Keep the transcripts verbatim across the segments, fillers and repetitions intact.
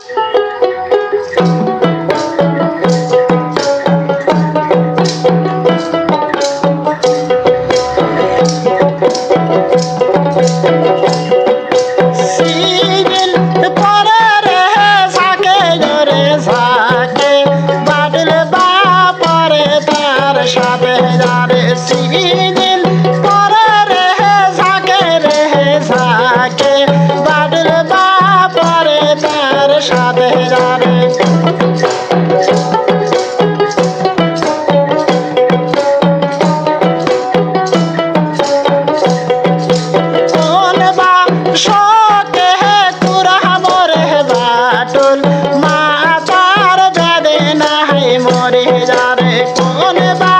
সিদিন পরে রে সাকে গো রে সাকে, বাটুল বাপরে তার সাথে যারে। সিদিন পরে রে সাকে রে সাকে, বাটুল বাপরে তার সাথে যারে। কোন বা শোকে হে কুরাম রে বাটুল, মাথার বেদনায় মরে যারে। কোন বা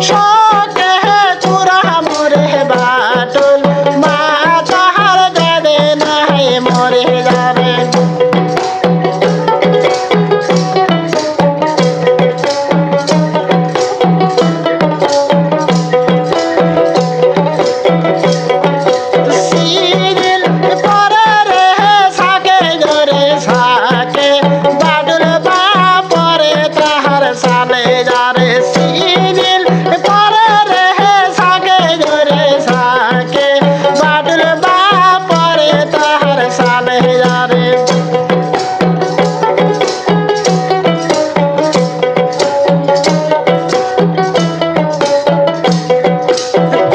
শোকে হে কুরাম রে বাটুল, মাথার বেদনায় মরে যারে। সিদিন পরে রে সাকে গো রে সাকে, বাটুল বাপরে তাহার সাথে যারে। সিদিন পরে রে সাকে গো রে সাকে, বাটুল বাপরে তাহার সাথে যারে।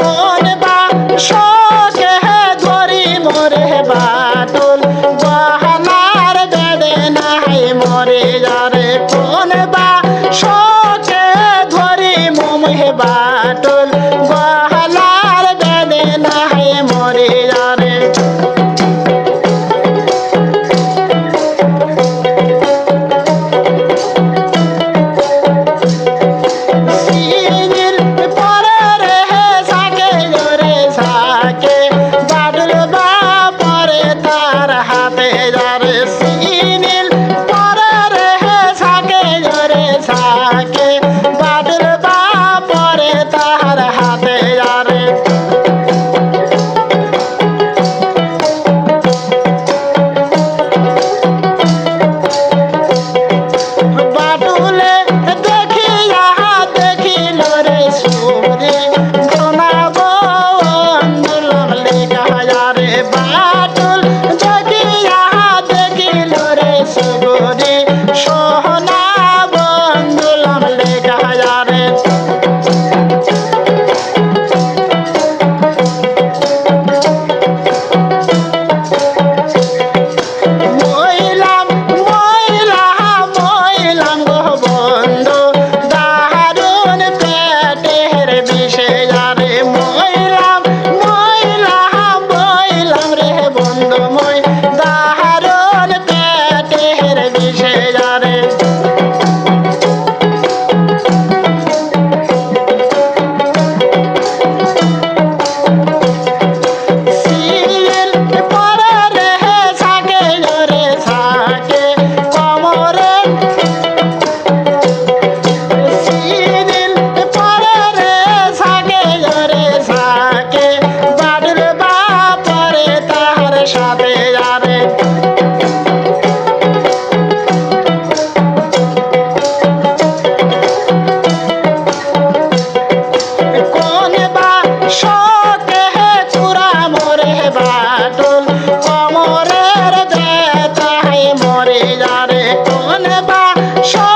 কোন বা শোকে হে ধরি মোরে বাটুল, গহনার বেদনায় মরে যারে। কোন বা শোকে ধরি মোরে বাটুল, গহনার বেদনায় মরে যারে। সিদিন পরে রে সাকে গো রে সাকে, বাটুল বাপরে তার হাতে যারে। সিদিন পরে রে সাকে গো রে সাকে, বাটুল বাপরে তার হাতে যারে। বাটুলে দেখিয়া দেখিল রে সুরে, সোনা বন্ধু লামলে গায়া রে। বাটুল দেখিয়া দেখিল রে সুরে, সোনা বন্ধু লামলে গায়া রে। মইলাম, মইলাম, মইলাম গো বন্ধু, দারুণ পেটের বিষে যারে। মইলাম, মইলাম, মইলাম রে বন্ধু, মই দারুণ পেটের বিষে যারে। সিদিন পরে রে সাকে গো রে সাকে, কোমরে। সিদিন পরে রে সাকে গো রে সাকে, বাটুল বাপরে তার সাথে যারে। কোন বা শোকে হে কুরাম রে বাটুল, কোমরের ব্যথায় মরে যারে। কোন বা শোকে